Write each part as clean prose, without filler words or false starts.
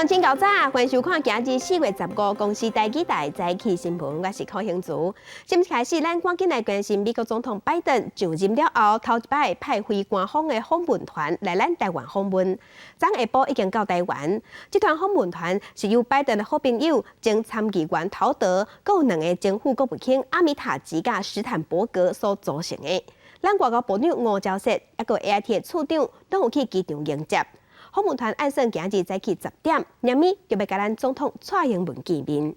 鄉親𠢕早，歡迎收看今日4月15公視台語台早起新聞，我是柯興祖。新聞開始，咱趕緊來關心美國總統拜登就任了後，頭一擺派非官方的訪問團來咱台灣訪問。昨下晡已經到台灣，這團訪問團是由拜登的好朋友前參議員陶德，閣有兩个前副國務卿阿米塔吉佮史坦伯格所組成的。咱外交部長吳釗燮，抑閣 AIT 的處長攏有去機場迎接。訪問團按算今日早起10點，明暝就欲佮咱總統蔡英文見面。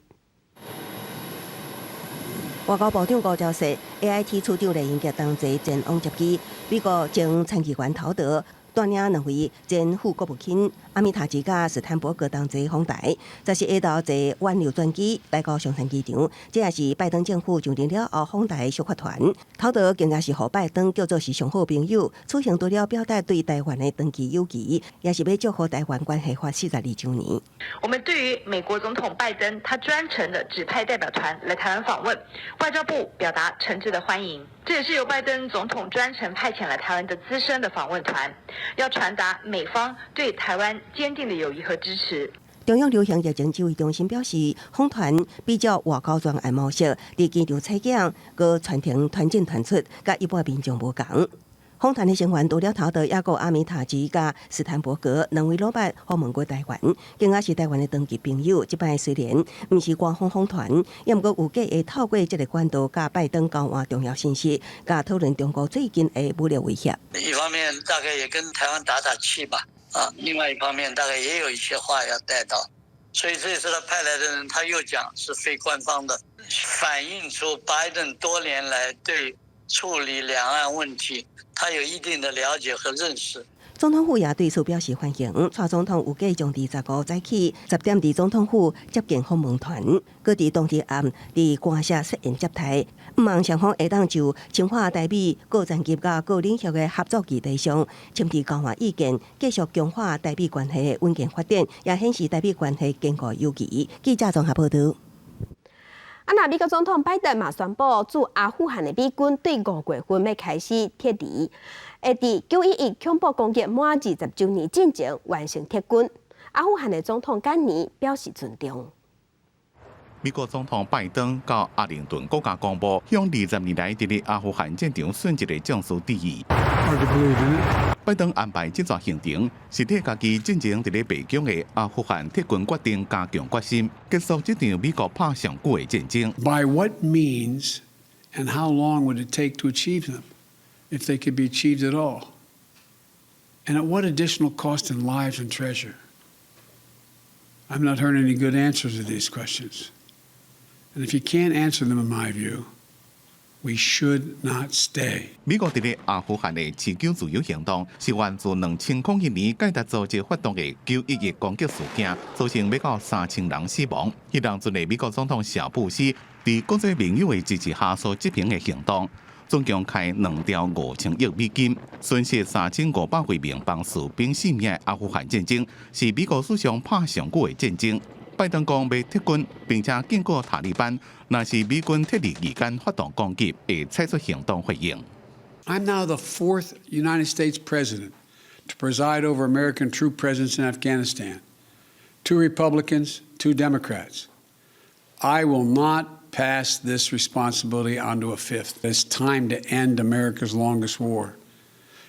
外交部長吳釗燮，AIT 處長酈英傑同齊前往接機。美國前參議員陶德帶領兩位前副國務卿阿米塔吉佮斯坦伯格同齊訪台，這是下晝坐挽留專機來到松山機場。這也是拜登政府就任了後訪台首發團。陶德更加是予拜登叫做是上好朋友，此行除了表達對台灣的長期友誼，也是欲祝賀台灣關係法42週年。我們對於美國總統拜登，他專程的指派代表團來台灣訪問，外交部表達誠摯的歡迎。這也是由拜登總統專程派遣來台灣的資深的訪問團，要傳達美方對台灣堅定的友誼和支持。中央流行疫情指揮中心表示，訪團比照外交專案模式，佇機場採檢，閣全程團進團出，佮一般民眾無仝。訪團的成員除了陶德，抑閣阿米塔吉佮斯坦伯格兩位攏捌訪問過台灣，更加是台灣的長期朋友。這擺雖然毋是官方訪團，抑毋過預計會透過這个管道，佮拜登交換重要信息，佮討論中國最近的武力威脅。一方面大概也跟台灣打打氣吧，啊，另外一方面大概也有一些話要帶到，所以這次他派來的人，他又講是非官方的，反映出拜登多年來對處理兩岸問題，他有一定的了解和認識。總統府也對此表示歡迎。蔡總統預計將佇15早起10點佇總統府接見訪問團，閣佇當日暗佇官舍設宴接待。向望雙方會當就深化台美各層級佮各領域的合作議題上，簽字交換意見，繼續強化台美關係的穩健發展，也顯示台美關係堅固友誼。記者綜合報道。啊，那美國總統拜登嘛宣布，駐阿富汗的美軍對5月份欲開始撤離，會佇9.11恐怖攻擊滿20週年進前完成撤軍。阿富汗的總統甘尼表示尊重。美國總統拜登到阿靈頓國家公墓，向20年來佇咧阿富汗戰場殉職的將士致意。拜登安排這逝行程，是替家己進前佇咧白宮的阿富汗撤軍決定加強決心，結束這場美國拍上久的戰爭。 By what means and how long would it take to achieve them, if they could be achieved at all? And at what additional cost in lives and treasure? I've not heard any good answers to these questions. And if you can't answer them, in my view, we should not stay. 美國佇咧阿富汗的持久自由行動是源自2001年蓋達組織發動的9.11攻擊事件，造成欲到3000人死亡。彼當陣的美國總統小布希佇國際盟友的支持下所執行的行動，總共開2兆5000億美金，損失3500餘名邦士兵性命的阿富汗戰爭，是美國史上拍上久的戰爭。拜登講欲撤軍，並且警告塔利班，若是美軍撤離期間發動攻擊，會採取行動回應。 I'm now the fourth United States president to preside over American troop presence in Afghanistan. Two Republicans, two Democrats. I will not pass this responsibility on to a fifth. It's time to end America's longest war.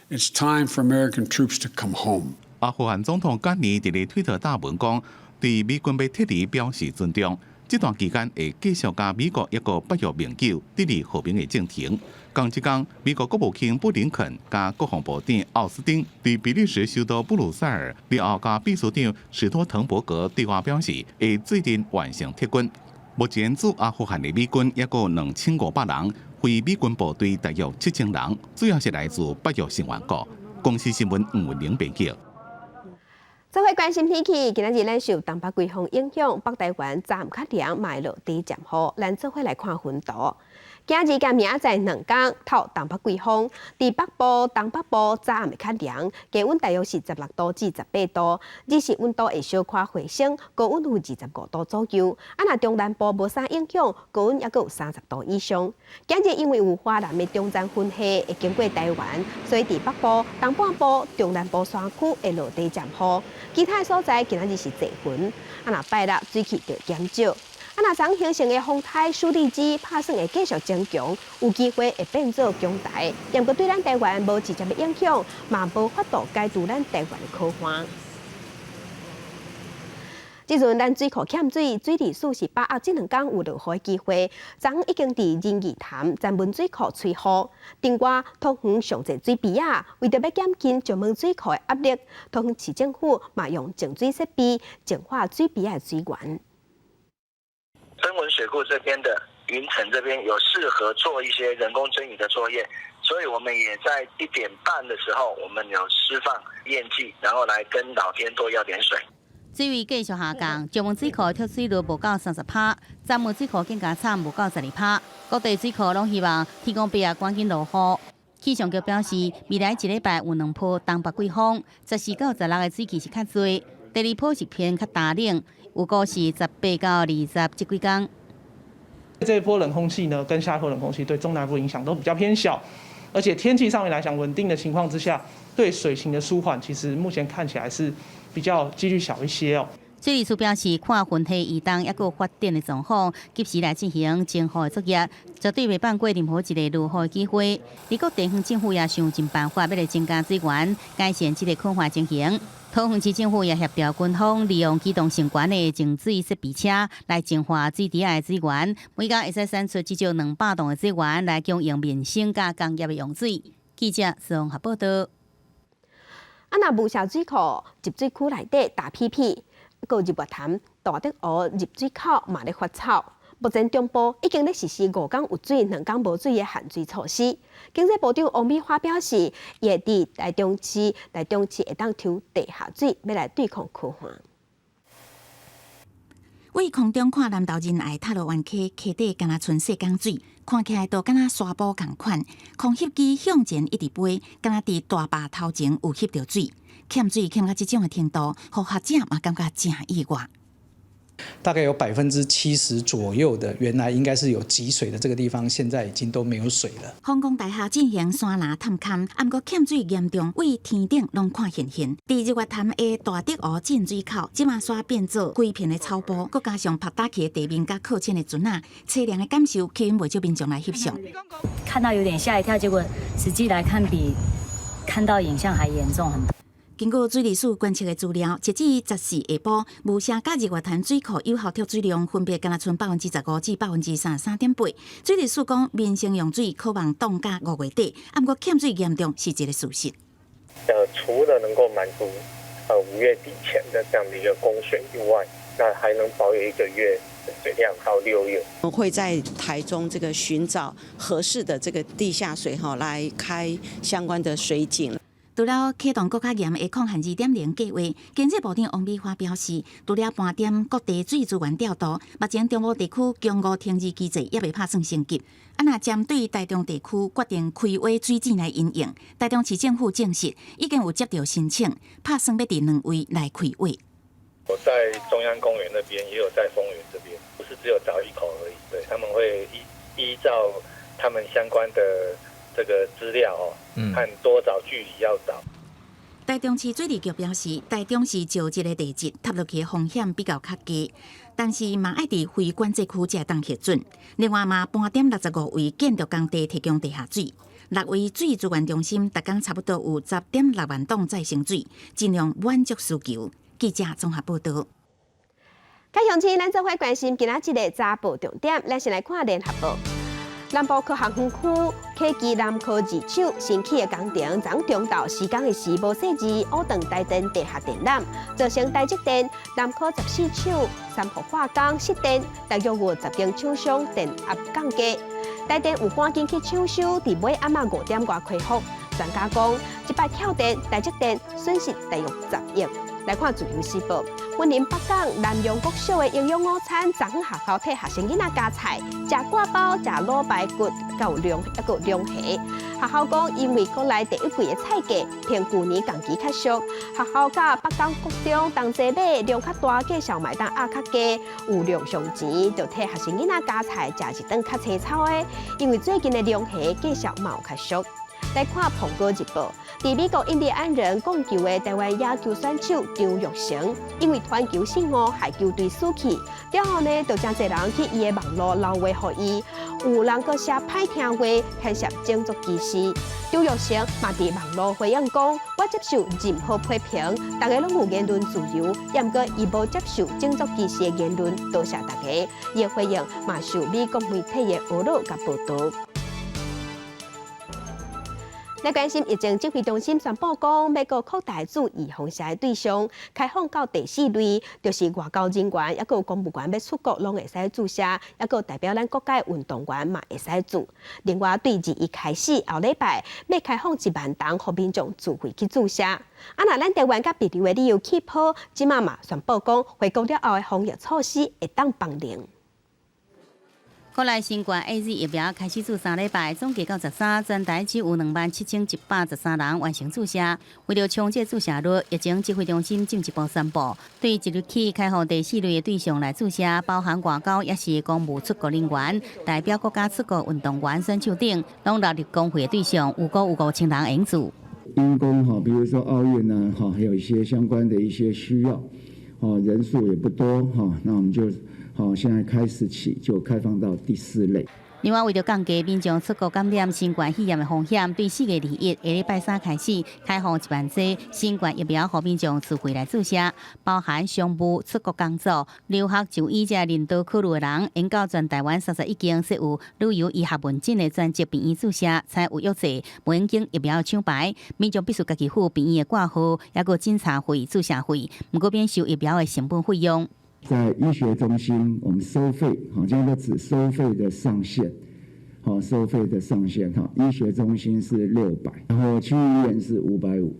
It's time for American troops to come home. 阿富汗總統甘尼佇咧推特貼文講，對美軍欲撤離表示尊重。這段期間會繼續佮美國抑閣北約盟友致力和平的進程。仝一工，美國國務卿布林肯佮國防部長奧斯汀佇比利時首都布魯塞爾，了後佮秘書長史托滕伯格對話表示，會做陣完成撤軍。目前駐阿富汗的美軍抑閣有2500人，非美軍部隊大約7000人，主要是來自北約成員國。公視新聞吳文玲編輯。做伙關心天氣，今仔日咱受東北季風影響，北台灣早暗較涼，嘛會落短暫雨。咱做伙來看雲圖。今日佮明仔載兩工透東北季風，佇北部、東北部早暗會較涼，低溫大約是16度至18度，日時溫度會小可回升，高溫有25度左右。啊，若中南部無啥影響，高溫猶閣有30度以上。今日因為有華南的中層雲系會經過台灣，所以佇北部、東半部、中南部山區會落短暫雨，其他所在今仔日是濟雲。啊，若拜六水汽就減少。啊，若昨形成的風颱舒力基拍算會繼續增強，有機會會變做強颱，毋過對咱台灣無直接的影響，嘛無法度解除咱台灣的苦旱。這陣咱水庫欠水，水利署是把握這兩工有落雨的機會，昨已經佇仁義潭曾文水庫吹雨。另外，桃園上濟水埤仔，為著欲減輕石門水庫的壓力，桃園市政府嘛用淨水設備淨化水埤仔的水源。曾文水庫這邊的雲層這邊有適合做一些人工增雨的作業，所以我們也在1點半的時候，我們有釋放驗劑，然後來跟老天多要點水。水位繼續下降，石門水庫蓄水率無夠30%，曾文水庫更加慘，無夠12%。各地水庫攏希望天公伯仔趕緊落雨。氣象局表示，未來一禮拜有兩波東北季風，14到16的水汽是較濟，第二波是偏較乾冷，預估是18到20這幾工。這一波冷空氣呢，跟下一波冷空氣對中南部影響都比較偏小，而且天氣上面來講穩定的情況之下，對水情的舒緩，其實目前看起來是比較幾率小一些哦。水利署表示，看雲系移動抑閣發展的狀況，及時來進行淨雨的作業，絕對袂放過任何一个落雨的機會。而各地方政府也想盡辦法，欲來增加水源，改善這个苦旱情形。桃園市政府也協調軍方，利用機動性懸的淨水設備車來淨化水池仔的水源，每工會使產出至少200噸的水源來供應民生佮工業的用水。記者綜合報道。啊，若霧社水庫集水區內底焦洌洌，閣日月潭大竹湖入水口嘛咧發臭。目前中部已經咧實施五工有水、兩工無水的限水措施。經濟部長王美花表示，伊會佇台中市，台中市會當抽地下水，欲來對抗苦旱。佇空中看南投仁愛塔羅灣溪溪底，敢若賰細江水，看起來都敢若沙埔仝款。空翕機向前一直飛，敢若佇大壩頭前有翕著水，欠水欠到這種的程度，予學者嘛感覺誠意外。大概有70%左右的原來應該是有集水的這個地方，現在已經都沒有水了。鳳岡大廈進行山林探勘，毋過欠水嚴重，佇天頂攏看現現。佇日月潭的大竹湖進水口，這馬煞變做規片的草埔，閣加上曝焦去的地面佮靠淺的船仔，淒涼的感受吸引袂少民眾來翕相。看到有點嚇一跳，結果實際來看比看到影像還嚴重很多。根據水利署觀測的資料，截至14下晡，霧社佮日月潭水庫有效蓄水量分別敢若賰15%至33.8%。水利署講，民生用水可望凍甲5月底，毋過欠水嚴重是一個事實。除了能夠滿足5月底前的這樣的一個供水以外，那還能保有一個月的水量到6月。會在台中這個尋找合適的這個地下水哈，來開相關的水井。除了啟動閣較嚴的抗旱2.0計劃，經濟部長王美花表示，除了盤點各地水資源調度，目前中部地區強五停二機制猶未拍算升級。啊，若針對台中地區決定開挖水井來因應，台中市政府證實已經有接著申請，拍算欲佇兩位來開挖。我在中央公園那邊，也有在豐原這邊，不是只有鑿一口而已。對，他們會依照他們相關的這個資料哦，看多少距離要鑿。台中市水利局表示，台中市石這個地質塌落去的風險比較較低，但是嘛愛佇非管制區才會當核准。另外嘛，盤點65位建築工地提供地下水，六位水資源中心，逐工差不多有10.6萬桶再生水，盡量滿足需求。記者綜合報道。各鄉親，咱做伙關心今仔這個早報重點，咱先來看聯合報。南部科學園區啟基南科二廠新起的工程，昨中晝施工的時無細緻，烏斷台電地下電纜，造成台積電南科14廠三福化工失電，大約有10間廠商電壓降低。台電有趕緊去搶修，佇尾暗仔5點外恢復。專家講，這擺跳電，台積電損失大約10億。來看自由時報，雲林北港南陽國小的營養午餐，昨昏學校替學生囡仔加菜，食割包、食滷排骨，閣有龍一個龍蝦。學校講，因為國內第一季的菜價比舊年同期較俗，學校佮北港國中同齊買量較大，價數嘛會當壓較低，有量上錢就替學生囡仔加菜，食一頓較清楚的。因為最近的龍蝦價數嘛有較俗。來看《蘋果日報》，佇美國印第安人摃球的台灣野球選手張育成，因為傳球失誤，害球隊輸去，了後呢，就誠濟人去伊的網路留話予伊，有人閣寫歹聽話，牽涉種族歧視。張育成嘛佇網路回應講：我接受任何批評，大家攏有言論自由，毋過伊無接受種族歧視的言論，多謝大家。伊的回應嘛受美國媒體的報導佮報導。來關心疫情指揮中心宣布講，欲閣擴大注預防射的對象，開放到第四類，就是外交人員，抑閣有公務員欲出國攏會使注射，抑閣代表咱國家運動員嘛會使注。另外，對21開始後禮拜欲開放1萬筒，予民眾自費去注射。啊，若咱台灣佮帛琉的旅遊氣泡，這馬嘛宣布講，回國了後的防疫措施會當放寬。國內新冠 AZ 疫苗開始注3禮拜，總計到13，全台只有27,113人完成注射。為著衝這注射率，疫情指揮中心進一步宣布，對即日起開放第四類的對象來注射，包含外交抑是公務出國人員、代表國家出國運動員選手等，攏納入公費的對象，預估有5000人會用注。因公哈，比如說奧運呢，哈，還有一些相關的一些需要，哦，人數也不多哈，那我們就。好，現在開始起就開放到第四類。另外，為著降低民眾出國感染新冠肺炎的風險，對4月21下禮拜三開始開放1萬劑新冠疫苗，予民眾自費來注射，包含商務出國工作、留學、就醫這人道考慮的人，應到全台灣31間設有旅遊醫學門診的專責病院注射，採預約制，袂用經疫苗搶排，民眾必須家己付病院的掛號，抑閣診查費、注射費，毋過免收疫苗的成本費用。在醫學中心，我們收費，好，現在只收費的上限，好，收費的上限，哈，醫學中心是600，然後區醫院是550，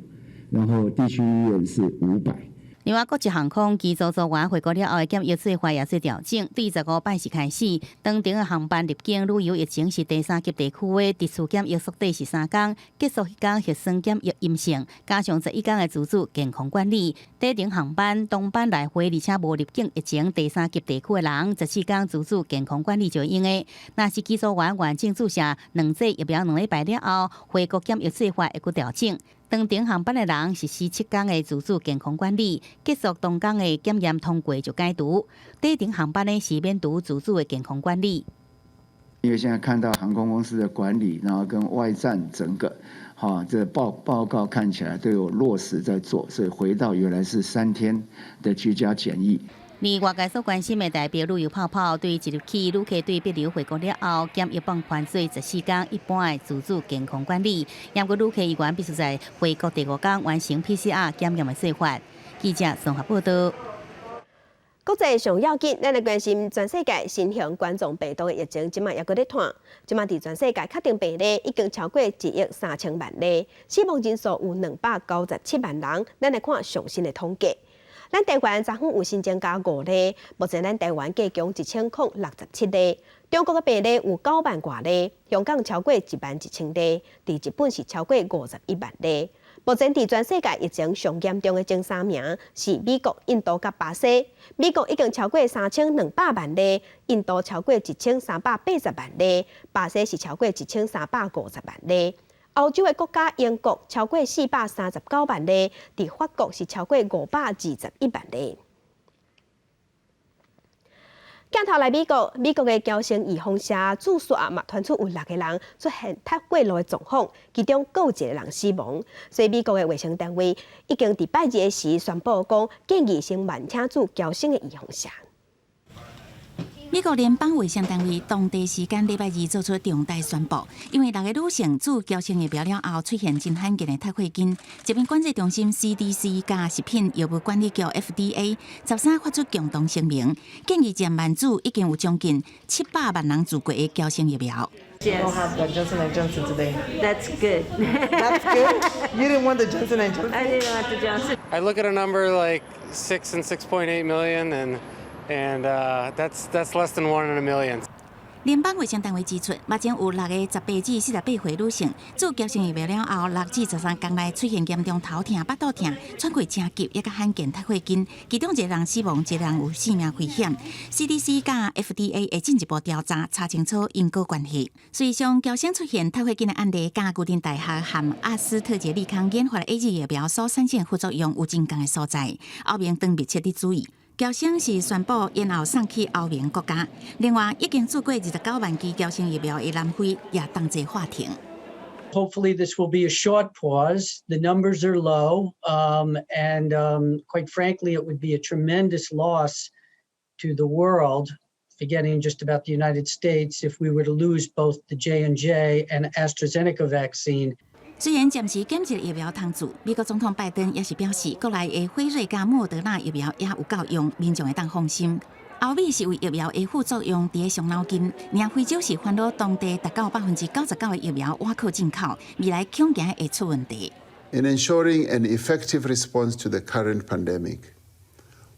然後地區醫院是五百。另外，國際航空機組組員回國了後的檢疫做法也做調整，對15拜四開始，長程的航班入境旅遊疫情是第三級地區的特殊檢疫縮短是3工，結束彼工核酸檢疫陰性，加上11工的自主健康管理。短程航班當班來回，而且無入境疫情第三級地區的人，14工自主健康管理就用的。若是機組員完整注射兩劑疫苗2禮拜了後，回國檢疫做法會閣調整。長程航班的人實施7工的自主健康管理，結束當工的檢驗通過就解除。短程航班呢是免除自主的健康管理。因為現在看到航空公司的管理，然後跟外站整個，哈，這報告看起來都有落實在做，所以回到原來是3天的居家檢疫。而外界所關心的台帛旅遊泡泡，對即日起旅客對帛琉回國了後，檢疫放寬做14工一般的自主健康管理，毋過旅客依然必須在回國第五工完成 PCR 檢驗的做法。記者綜合報道。國際上要緊，咱來關心全世界新型冠狀病毒的疫情，這馬猶閣咧湠。這馬佇全世界確診病例已經超過1億3000萬例，死亡人數有297萬人。咱來看上新的統計。咱台灣昨昏有新增加五例，目前咱台灣計共1067例。中國的病例有9萬外例，香港超過1萬1000例，佇日本是超過51萬例。目前佇全世界疫情上嚴重的前三名是美國、印度佮巴西。美國已經超過3200萬例，印度超過1380萬例，巴西是超過1350萬例。歐洲的國家英國超過439萬例，佇法國是超過521萬例。鏡頭來美國，美國的嬌生預防射注射嘛，傳出有六個人出現脫過路的狀況，其中閣有一個人死亡。所以美國的衛生單位已經佇拜二的時宣布講，建議先慢請注嬌生的預防射。美國聯邦衛生單位當地時間禮拜二做出重大宣布，因為六個女性注嬌生疫苗了後出現真罕見的脫血筋，疾病管制中心 CDC 佮食品藥物管理局 FDA 13發出共同聲明，建議暫慢注已經有將近700萬人注過的嬌生疫苗。 You don't have the Johnson and Johnson today. That's good. That's good. You didn't want the Johnson and Johnson. I didn't want the Johnson. I look at a number like 6 and 6.8 million, and that's less than one in a million. 聯邦衛生單位指出，目前有六個18至48歲女性注喬生疫苗了後，6至13天內出現嚴重頭痛、腹肚痛、喘氣誠急，抑閣罕見脫血筋，其中一個人死亡，一個人有性命危險。CDC佮 FDA 會進一步調查，查清楚因果關係。事實上，喬生出現脫血筋的案例，佮牛津大學和阿斯特捷利康研發的 AZ 疫苗所產生副作用有真仝的所在，歐盟當密切佇注意。喬生是宣布延後送去歐盟國家。另外，已經注過29萬劑喬生疫苗的南非也同齊喊停。 Hopefully, this will be a short pause. The numbers are low, and quite frankly, it would be a tremendous loss to the world, forgetting just about the United States, if we were to lose both the J&J and AstraZeneca vaccine. 雖然暫時減一個疫苗通注，美國總統拜登也是表示，國內的輝瑞佮莫德納疫苗也有夠用，民眾會當放心。歐美是為疫苗的副作用佇咧傷腦筋，爾非洲是煩惱當地達到99%的疫苗倚靠進口，未來恐驚會出問題。 In ensuring an effective response to the current pandemic,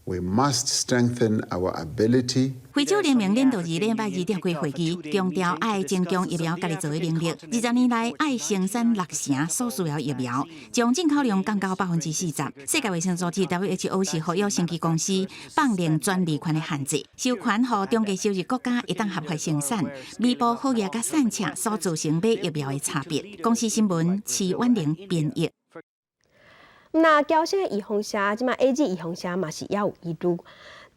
we must strengthen our ability. 非洲聯盟領導人禮拜二召開會議，強調愛增強疫苗家己做的能力。20年內愛生產六成所需要疫苗，將進口量降到40%。世界衛生組織 WHO 是呼籲生技公司放寬專利權的限制，授權予中低收入國家會當合法生產，彌補好額佮散赤所造成買疫苗的差別。公視新聞齊婉玲編譯。那喬生的預防射，這馬 AZ 預防射嘛是猶有疑慮。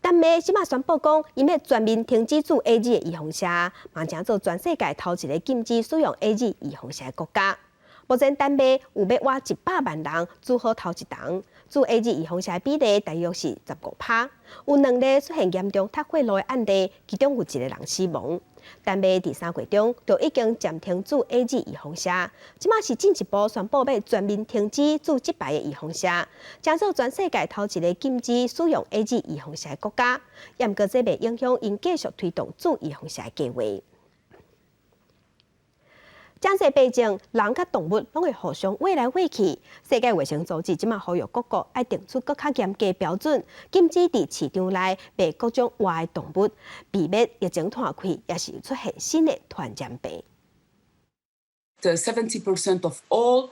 丹麥這馬宣布講，𪜶欲全面停止注 AZ 的預防射，嘛成做全世界頭一个禁止使用 AZ 預防射的國家。目前丹麥有欲倚100萬人注好頭一針，注 AZ 預防射的比例大約是15趴。有兩例出現嚴重脫血路的案例，其中有一個人死亡。丹麥佇3月中就已經暫停注 AZ 預防射，這馬是進一步宣布欲全面停止注這擺的預防射，成做全世界頭一个禁止使用 AZ 預防射的國家。毋過這袂影響𪜶繼續推動注預防射的計劃。真濟病症，人佮動物攏會互相餵來餵去。世界衛生組織這馬呼籲各國愛定出閣較嚴格標準，禁止佇市場內賣各種活的動物，避免疫情拖開，抑是出現新的傳染病。 70% of all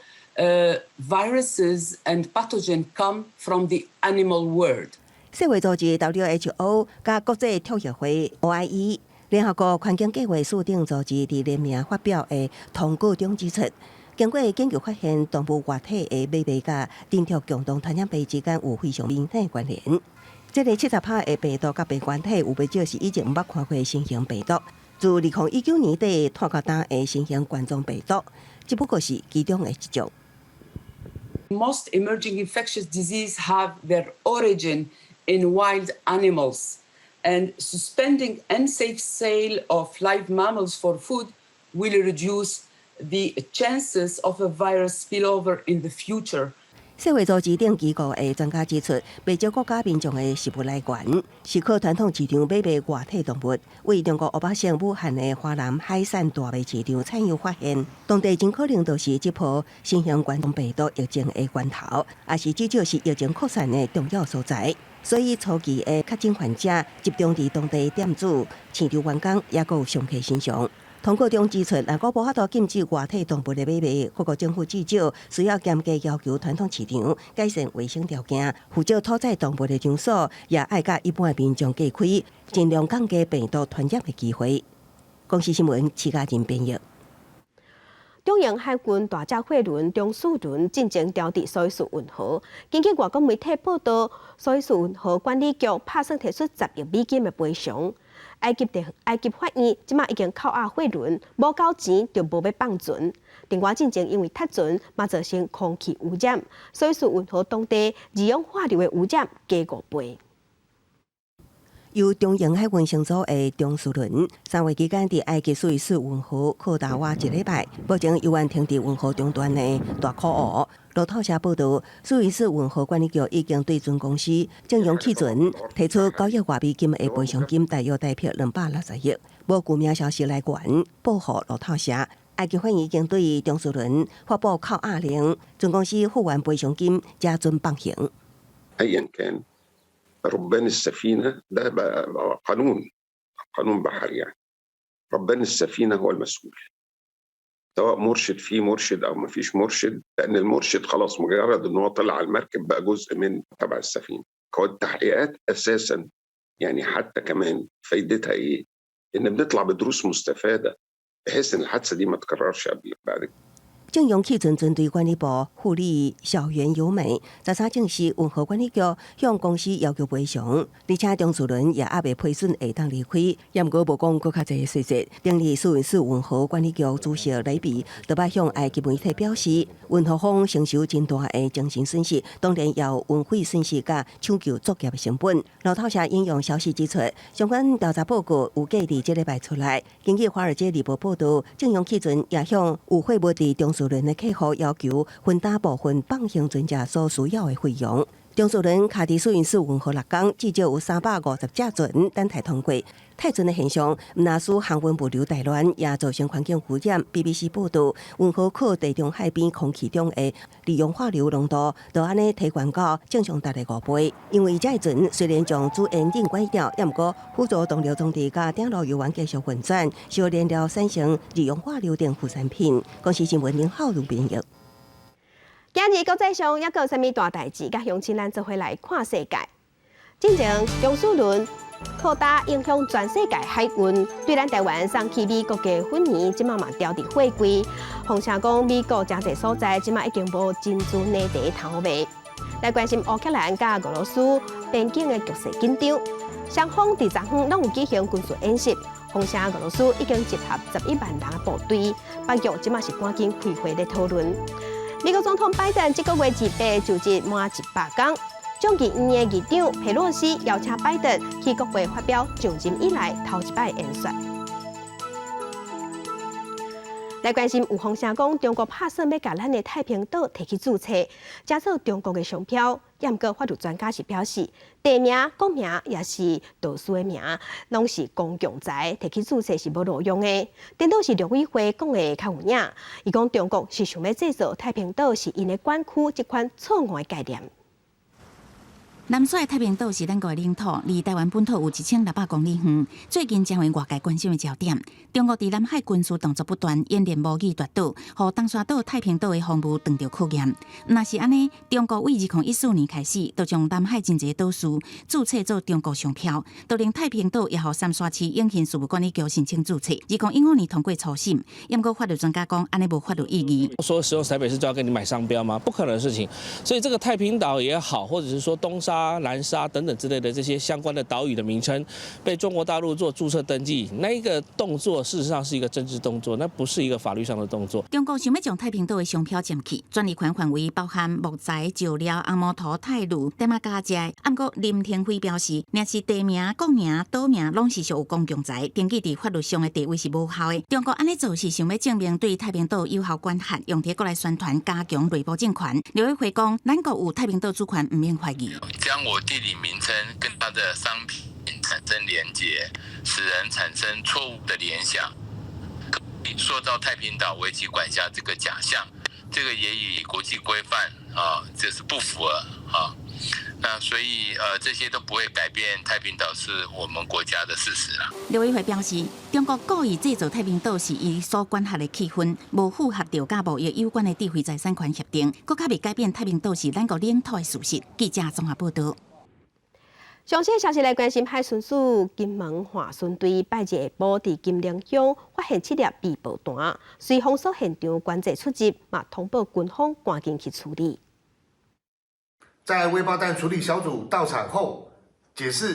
viruses and pathogens come from the animal world. 世衛組織 WHO 佮國際鐵協會 OIE、聯合國環境計劃署等組織佇聯名發表的通告中指出，經過研究發現，動物活體的買賣佮人畜共同傳染病之間有非常明顯的關聯。這个70趴的病毒佮病原體有袂少是以前毋捌看過的新型病毒。自2019年底拖到今的新型冠狀病毒，只不過是其中的一種。 Most emerging infectious diseases have their origin in wild animals, and suspending unsafe sale of live mammals for food will reduce the chances of a virus spillover in the future. 世衛組織等機構的專家指出，袂少國家民眾的食物來源是靠傳統市場買賣活體動物。位中國湖北省武漢的華南海產大賣市場採樣發現，當地真可能就是這波新型冠狀病毒疫情的源頭，抑是至少是疫情擴散的重要所在。所以初期的確診患者集中佇當地店主、市場員工，抑閣有商客身上。通告中指出，若閣無法度禁止活體動物的買賣，各國政府至少需要嚴格要求傳統市場改善衛生條件，負責屠宰動物的場所也愛佮一般的民眾隔開，盡量降低病毒傳染的機會。公視新聞，徐家仁編譯。中英海軍大隻貨輪中樞輪進前調佇蘇伊士運河。根據外國媒體報道，蘇伊士運河管理局拍算提出10億美金的賠償。埃及法院這馬已經扣押貨輪，無交錢就無欲放船。另外，進前因為塌船，嘛造成空氣污染，蘇伊士運河當地二氧化硫的污染加5倍。由中英海軍乘組的中樞輪，3月期間佇埃及蘇伊士運河靠達倚一禮拜，目前猶原停佇運河中段的大苦湖。路透社報道，蘇伊士運河管理局已經對船公司正陽汽船提出9億外美金的賠償金，大約台幣260億。無具名消息來源報予路透社，埃及法院已經對中樞輪發布扣押令，船公司付完賠償金，才準放行。 أيا كان ربان السفينة ده بقى قانون قانون بحري، يعني ربان السفينة هو المسؤول، سواء مرشد، فيه مرشد او ما فيش مرشد، لان المرشد خلاص مجرد ان هو طلع على المركب بقى جزء من تبع السفينه. هو التحقيقات اساسا يعني حتى كمان فايدتها ايه؟ ان بنطلع بدروس مستفاده بحيث ان الحادثه دي ما تكررش قبل بعد كده. 正陽汽船船隊管理部副理小袁由美，13證實運河管理局向公司要求賠償，而且中嗣輪也猶未批准會當離開，也毋過無講閣較濟細節。頂日蘇伊士運河管理局主席雷比特擺向埃及媒體表示，運河方承受真大的精神損失，當然也有運費損失佮搶救作業的成本。路透社引用消息指出，相關調查報告預計佇這禮拜出來。根據《華爾街日報》報導，正陽汽船也向有貨物佇中嗣輪的客戶要求分擔部分放行船隻所需要的費用。中嗣輪卡佇蘇伊士運河6工，至少有350隻船等待通過。泰船的現象，毋但使航運物流大亂，也造成環境污染。BBC 報導，運河靠地中海邊空氣中的二氧化硫濃度，就按呢提懸到正常值的5倍。因為這船雖然將主引擎關掉，也毋過輔助動力裝置佮頂路油丸繼續運轉，燒燃料產生二氧化硫等副產品。公視新聞林浩如編譯。今日國際上猶閣有啥物大代誌？佮鄉親咱做伙來看世界。進前中嗣輪擴大影響全世界海運，對咱台灣送去美國的粉圓，這馬嘛調佇貨櫃。風聲講美國誠濟所在，這馬已經無珍珠奶茶通賣。來關心烏克蘭佮俄羅斯邊境的局勢緊張，雙方佇昨昏攏有舉行軍事演習。風聲俄羅斯已經集合11萬人的部隊，北約這馬是趕緊開會咧討論。美國總統拜登這個月28就職滿100天，眾議院的議長佩洛西邀請拜登去國會發表上任以來頭一擺演說。來關心有風聲講，中國拍算欲共咱的太平島提去註冊，加做中國的商標。毋過法律專家是表示，地名、國名抑是島嶼的名，攏是公共財，提去註冊是無路用的。顛倒是陸委會講的較有影，伊講中國是想欲製造太平島是𪜶的管區這款錯誤的概念。南沙的太平島是咱國的領土，離台灣本土有1600公里遠。最近成為外界關心的焦點。中國佇南海軍事動作不斷，演練模擬奪島，予東沙島、太平島的防務當著考驗。若是按呢，中國對2014年開始，就將南海真濟島嶼註冊做中國商標，就連太平島也予三沙市永興事務管理局申請註冊。2015年通過初審，毋過法律專家講，按呢無法律意義。說使用台北市就要給你買商標嗎？不可能的事情。所以這個太平島也好，或者是說東沙、南沙等等之類的這些相關的島嶼的名稱，被中國大陸做註冊登記，那一個動作事實上是一個政治動作，那不是一個法律上的動作。中國想欲將太平島的商標佔去，專利權範圍包含木材、石料、紅毛土、泰銳、點仔加食。毋過林廷輝表示，若是地名、國名、島名，攏是屬於公共財，登記佇法律上的地位是無效的。中國按呢做是想欲證明對太平島有效管轄，用這個來宣傳加強內部政權。陸委會講，咱國有太平島主權，毋免懷疑。將我地理名稱跟它的商品產生連結，使人產生錯誤的聯想，塑造太平島為其管轄這個假象，這個也與國際規範啊，這是不符合啊。那所以這些都不會改變太平島是我們國家的事實啦。陸委會表示，中國故意製造太平島是伊所管轄的氣氛，無符合著佮貿易有關的智慧財產權協定，閣較袂改變太平島是咱國領土的事實。記者綜合報導。上新消息來關心海巡署金門帆船隊拜日下晡佇金寧鄉發現七粒未爆彈，隨封鎖現場關制出入，嘛通報軍方趕緊去處理。在未爆彈處理小組到場後，解釋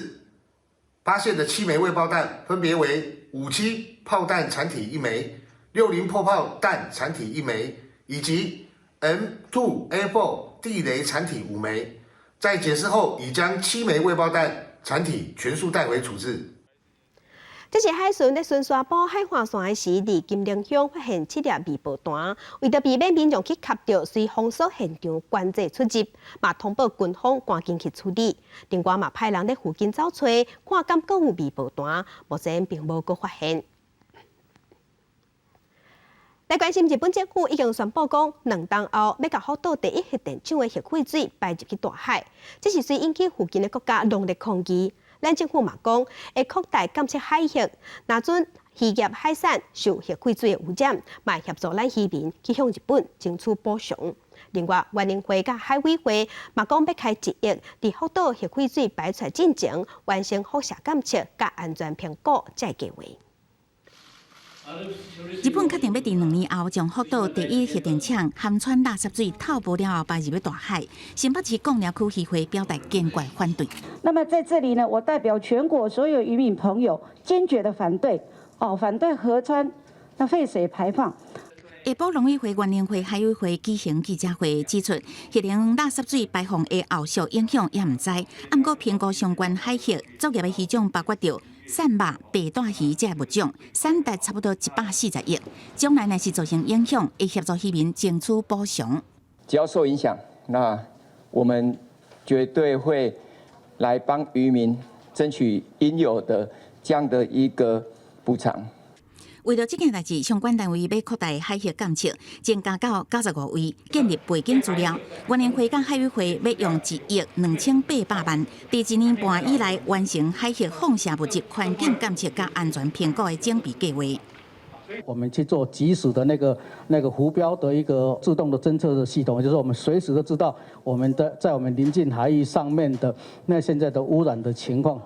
發現的七枚未爆彈分別為57炮彈殘體一枚、60破炮彈殘體一枚，以及 M2A4 地雷殘體5枚。在解釋後，已將七枚未爆彈殘體全數帶回處置。這是海巡佇巡沙埔海岸線的時，佇金寧鄉發現七粒未爆彈，為著避免民眾去磕著，隨封鎖現場關制出入，嘛通報軍方趕緊去處理。另外嘛派人佇附近走揣，看敢閣有未爆彈，目前並無閣發現。來關心日本政府已經宣布講，2冬後欲共福島第一核電廠的核廢水排入去大海，這是隨引起附近的國家強烈抗議。咱政府嘛講，會擴大監測海域，若準漁業海產受核廢水的污染，嘛會協助咱漁民去向日本爭取補償。另外，原能會佮海委會嘛講欲開1億，佇福島核廢水排出進前完成輻射監測佮安全評估，這個計畫。日本確定欲佇2年後將福島第一核電廠含氚垃圾水透波了後排入大海。新北市貢寮區漁會表達堅決反對。那麼在這裡呢，我代表全國所有漁民朋友堅決的反對，哦，反對核氚那廢水排放。下晡農委會、原能會、海委會舉行記者會，指出核能垃圾水排放的後續影響猶毋知。毋過評估相關海域作業的魚種包括著鱔肉、白帶魚這物種，產值差不多140億。將來若是造成影響，會協助漁民爭取補償。只要受影響，那我們絕對會來幫漁民爭取應有的這樣的一個補償。為著這件代誌，相關單位欲擴大海域監測，增加到95位，建立背景資料。原能會佮海委會欲用1億2800萬，佇一年半以內完成海域放射物質環境監測佮安全評估的準備計畫。我們去做即時的那個浮標的一個自動的偵測的系統，就是我們隨時都知道我們的在我們鄰近海域上面的那現在的污染的情況。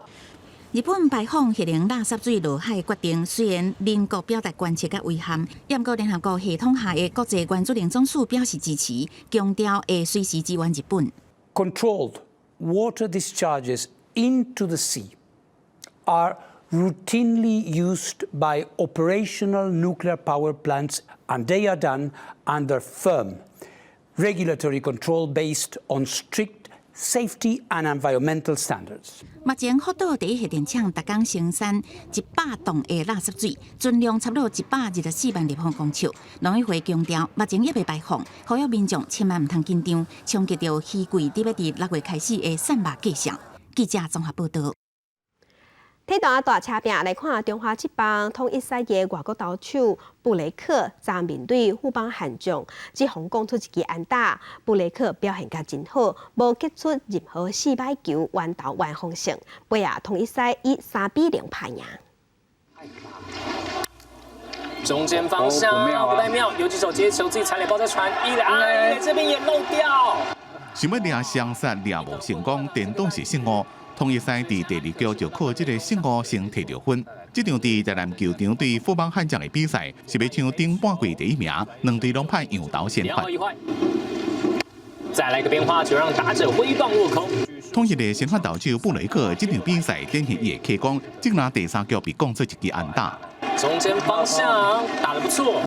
日本排放核能垃圾水落海決定，雖然鄰國表達關切佮遺憾，毋過聯合國系統下的國際原子能總署表示支持，強調會隨時支援日本。 Controlled water discharges into the sea are routinely used by operational nuclear power plants, and they are done under firm regulatory control based on strict safety and environmental standards。目前福島第一核電廠逐工生產100噸的垃圾水，存量差不多124萬立方公尺。農委會強調，目前猶未排放，呼籲民眾千萬毋通緊張，衝擊著魚季佇欲佇6月開始的散網繼續。記者綜合報道。體壇大車拼來看，中華職棒統一賽的外國投手布雷克，昨面對富邦悍將，只予敲出一支安打。布雷克表現甲真好，無擊出任何四壞球，完投完封勝。尾仔統一獅以3比0拍贏。中間方向不太妙，游擊手接球自己踩壘包再傳一壘，一壘這邊也漏掉。想欲掠雙殺掠無成功，顛倒是失誤。統一獅佇第二局就靠這個失誤先提著分。這場佇台南球場對富邦悍將的比賽，是欲搶頂半季第一名，兩隊攏派洋投先發。再來個變化球，讓打者揮棒落空。統一的先發投手布雷克，這場比賽展現伊的氣功，這拿第三局被敲出一支安打。中間方向打得不錯。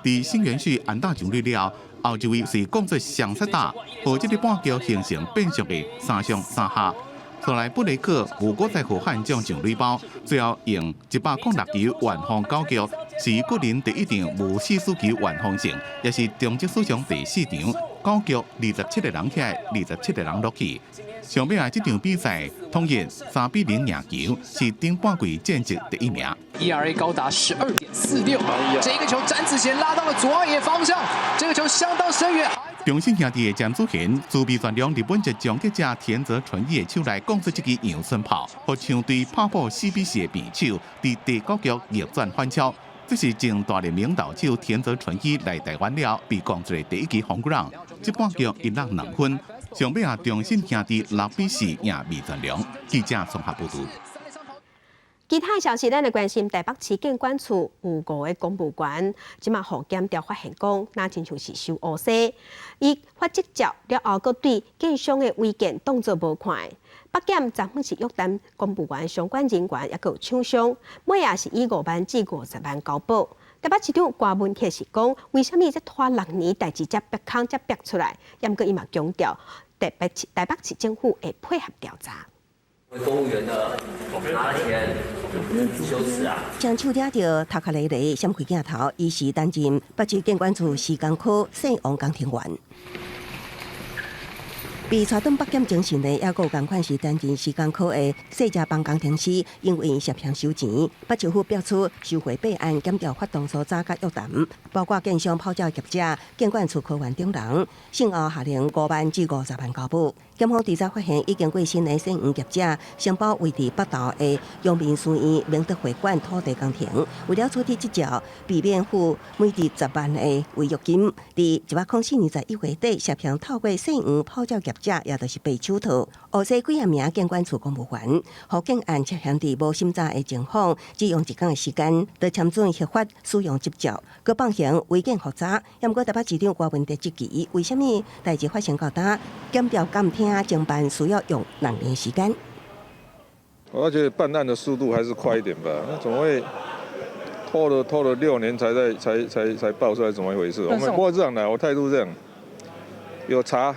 佇新元旭安打上壘了後，一位是敲出雙殺打，予這個半局形成變相的3上3下。後來布雷克無閣再予悍將上壘包，最後用106球完封九局，是個人第一場無四死球完封勝，也是中職史上第四場九局27個人起來，27個人落去。上尾仔這場比賽，統一3比0贏球，是頂半季戰績第一名。 ERA 高達12.46，這個球詹子賢拉到了左外野方向，這個球相當深遠。中信兄弟的詹子賢，自備全量日本籍終結者田澤純一的手內敲出這支陽春炮，予強隊拍破4比4的平手，佇第九局逆轉反超。這是前大聯盟投手田澤純一來台灣了，被敲出的第一支紅鼓。這半局一落2分，上尾仔中信兄弟6比4贏味全龍。記者綜合報道。其他消息，咱來關心台北市建管處有五個公務員，這馬予檢調發現講，若親像是收烏紗，伊發執照了後，閣對建商的違建當作無看。北檢昨昏是約談公務員相關人員，抑閣有廠商，尾仔是以5萬至50萬交保。台北市長柯文哲是講，為啥物這拖6年代誌才逼空才逼出來？毋過伊嘛強調，台北市政府會配合調查。公務員的拿錢羞恥啊！雙手抓著頭殼咧咧，閃開鏡頭，伊是擔任北市建管處施工科姓王工程員。被帶轉北檢偵訊的，抑閣有仝款是擔任施工科的細遮幫工程師，因為涉嫌收錢，北市府表出收賄弊案，檢調發動搜查佮約談，包括建商炮鳥業者、建管處科員等人，先後下令5萬至50萬交保。檢方調查發現，已經過身的姓黃業者，承包位佇北投的陽明書院明德會館土地工程，為了取得執照，避免付每日10萬的違約金，佇104年11月底涉嫌透過姓黃炮鳥業者，也就是白手套，烏西幾仔名建管處公務員，予建案涉嫌佇無審查的情況，只用一工的時間，就簽准核發使用執照，閣放行違建複查。毋過台北市長柯文哲質疑，為啥物代誌發生到今，檢調監聽偵辦需要用2年時間？我覺得辦案的速度還是快一點吧，那怎麼會拖了6年才在才才才爆出來？怎麼一回事？我們不過這樣的，我態度這樣，有查，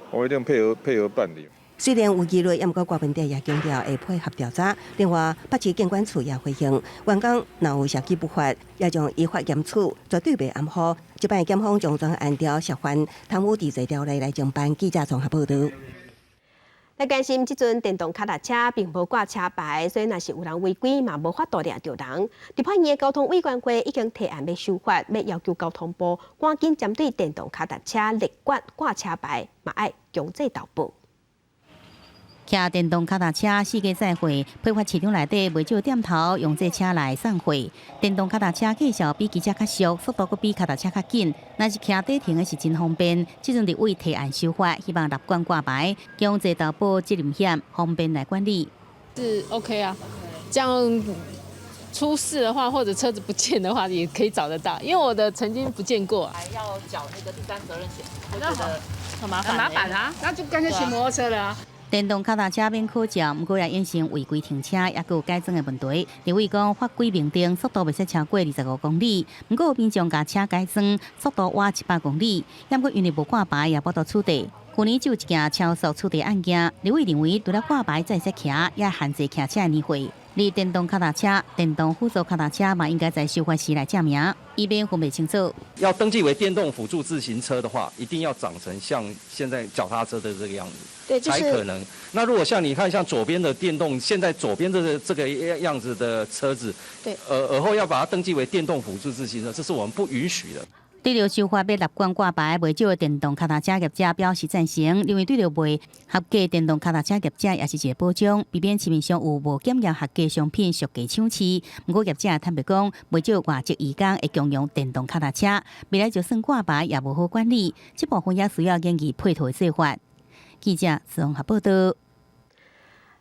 我一定配合配合辦理。雖然有疑慮，毋過柯文哲也強調會配合調查。另外，北市建管處也回應，員工若有涉及不法，也將依法嚴處，絕對袂含糊。這擺檢方將專按照涉犯貪污治罪條例來偵辦。記者綜合報導。來關心，這陣電動跤踏車並無掛車牌，所以若是有人違規嘛，無法度掠著人。立法院的交通委員會已經提案欲修法，欲要求交通部趕緊針對電動跤踏車列管掛車牌，嘛愛強制投保。騎電動跤踏車四界載貨，批發市場內底袂少店頭用這車來送貨。電動跤踏車價數比機車較俗，速度閣比跤踏車較緊，若是騎短程的是真方便。這陣立委提案修法，希望立管掛牌，強制投保責任險，方便來管理。是 OK 啊，這樣出事的話，或者車子不見的話，也可以找得到。因為我的曾經不見過。還要繳那個第三責任險，我覺得很麻煩。很麻煩啊，那就乾脆騎摩托車了啊。電動跤踏車免考照，毋過也衍生違規停車，抑閣有改裝的問題。立委講法規明定速度袂使超過25公里，毋過有民眾共車改裝，速度倚100公里，抑閣因為無掛牌也無法度取締。去年就有一件超速取締案件，立委認為除了掛牌才會使騎，也限制騎車的年歲。而電動跤踏車、電動輔助跤踏車嘛，應該在修法時來正名，以免分袂清楚。要登記為電動輔助自行車的話，一定要長成像現在腳踏車的這個樣子，對，就是、才可能。那如果像你看，像左邊的電動，現在左邊這個樣子的車子，對，而後要把它登記為電動輔助自行車，這是我們不允許的。對著修法欲立管掛牌，袂少的電動跤踏車業者表示贊成，認為對著袂合格電動跤踏車業者也是一個保障，避免市面上有無檢驗合格商品俗價搶市。毋過業者坦白講，袂少外籍移工會共用電動跤踏車，未來就算掛牌也無好管理，這部分也需要研議配套的做法。記者綜合報導。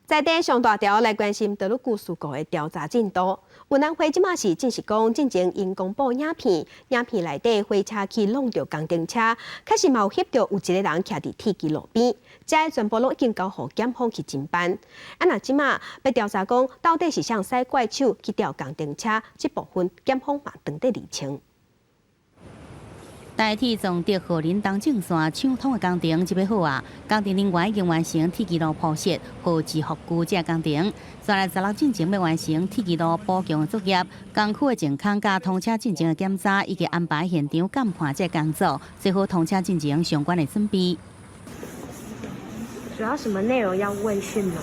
在地上大條來關心多魯閣事故的調查進度。運安會這馬是證實講，進前𪜶公布影片，影片內底火車去挵著工程車，確實嘛有翕著有一个人徛佇鐵枝路邊，這个全部攏已經交予檢方去偵辦。啊，若這馬欲調查講，到底是誰使怪手去吊工程車，這部分檢方嘛當咧釐清。台鐵從竹和林東正線搶通的工程這擺好啊！工程人員已經完成鐵枝路鋪設、河置復舊這工程，煞來十六進前欲完成鐵枝路補強的作業，工區的淨空佮通車進前的檢查，以及安排現場監看這工作，做好通車進前相關的準備。主要什麼內容要問訊嗎？